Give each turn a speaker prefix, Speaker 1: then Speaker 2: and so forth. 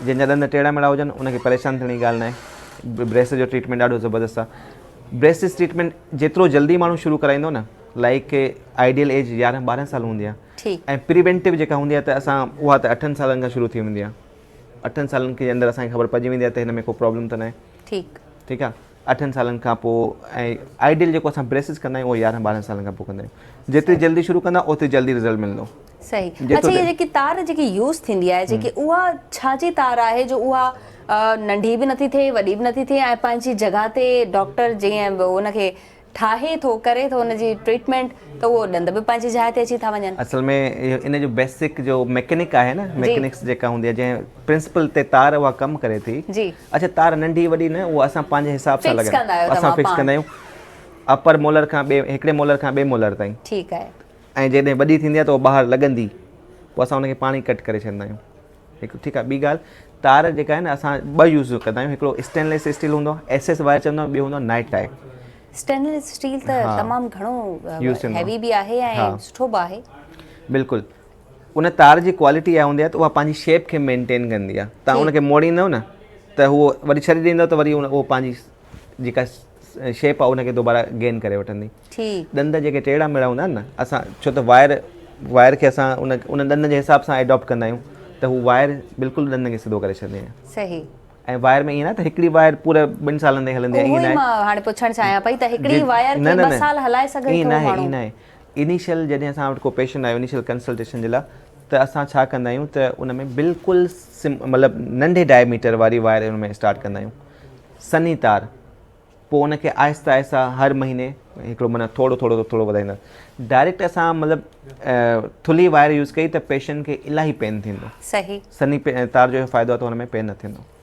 Speaker 1: جنهن جا ڏند ٽيڙا ميڙا هجن ان کي پريشان ٿيڻ جي ڳالهه ناهي. بريسز جو ٽريٽمينٽ ڏاڍو زبردست آهي. بريسز ٽريٽمينٽ جيترو جلدي ماڻهو شروع ڪرائيندو نه لائيڪ آئيڊيل ايج 11 12 سال هوندي آهي ۽ پريوينٽو جيڪا هوندي آهي ته اسان اها ته اٺن سالن کان شروع ٿي ويندي آهي. اٺن سالن کي اندر اسان کي خبر پئجي ويندي آهي ته هن ۾ ڪو پرابلم ته ناهي.
Speaker 2: ٺيڪ.
Speaker 1: ٺيڪ آهي. اٺن سالن کان پوء ۽ آئيڊيل جيڪو اسان بريسز ڪندا آهيون اهو 11 12 سالن کان پوء ڪندا آهيون. جيتري جلدي شروع ڪندا اوتري جلدي رزلٽ ملندو.
Speaker 2: صحيح. اڇا هي جيڪي تار جيڪي يوز ٿيندي آهي جيڪي اها ڇا جي تار آهي جو اها ننڍي به نٿي ٿئي وڏي به نٿي ٿئي ۽ پنهنجي جڳهه تي ڊاڪٽر جيئن ان کي ٺاهي ٿو ڪري ٿو ان جي ٽريٽمينٽ ته اهو ڏند به پنهنجي جاء تي اچي ٿا وڃن.
Speaker 1: اصل ۾ ان جو بيسڪ جو ميڪنڪ آهي نه ميڪنڪس جيڪا هوندي آهي جنهن پرنسپل تي تار اها ڪم ڪري ٿي. اڇا تار ننڍي وڏي نه اهو اسان پنهنجي حساب سان لڳائيندا اسان فڪس ڪندا آهيون اپر مولر کان ٻئي هڪڙي مولر کان ٻئي مولر تائين.
Speaker 2: ٺيڪ آهي.
Speaker 1: ۽ جيڪڏهن وڏي ٿيندي آهي ته اها ٻاهر لڳندي پوء اسان ان کي پاڻ ئي ڪٽ ڪري ڇڏندا آهيون هڪ ٺيڪ آهي ٻي ڳالهه تار جيڪا آهي نه اسان ٻه يوز ڪندا آهيون هڪڙو اسٽينليس اسٽيل هوندو آهي ايس ايس وائر چوندا آهيون ٻيو هوندو آهي نائٽ ٽائي.
Speaker 2: اسٽينليس اسٽيل ته تمام گهڻو هيوي به آهي ۽ سٺو به آهي.
Speaker 1: بلڪل ان تار جي ڪوالٽي اها هوندي آهي ته اها پنهنجي شيپ کي مينٽين ڪندي آهي تان ان کي موڙيندو نه ته هو وري ڇڏي ڏيندو ته وري اهو پنهنجي جيڪا شيپ آهي ان کي دوباره گين ڪري وٺندي. ڏند جيڪي ٽيڙا ميڙا هوندا آهن نه اسان ڇو ته وائر وائر کي اسان ان ان ڏند جي حساب سان اڊاپٽ ڪندا آهيون ته هو وائر بلڪل ڏند کي سڌو ڪري ڇڏندي آهي.
Speaker 2: صحيح.
Speaker 1: ۽ وائر ۾ ائين نه ته هڪڙي وائر پورا ٻن سالن تائين هلندي آهي
Speaker 2: ائين ناهي. اهو ئي مان هاڻي پڇڻ چاهيان پئي ته هڪڙي وائر کي ٻه سال هلائي سگهي ٿو ماڻهو.
Speaker 1: ائين ناهي. انيشل جڏهن اسان وٽ ڪو پيشنٽ آيو انيشل ڪنسلٽيشن جي لاء ته اسان ڇا ڪندا آهيون ته ان ۾ بلڪل مطلب ننڍي ڊائميٽر واري وائر ان ۾ اسٽارٽ ڪندا آهيون سنهي تار پوء ان کي آهستي آهستي هر مهيني هڪڙو معنيٰ ٿورو ٿورو ٿورو وڌائيندا ڊائريڪٽ اسان مطلب ٿلهي وائر يوز ڪئي ته پيشنٽ کي الاهي پين ٿيندو
Speaker 2: صحيح
Speaker 1: سنهي تار جو اهو فائدو آهي ته ان ۾ پين نه ٿيندو.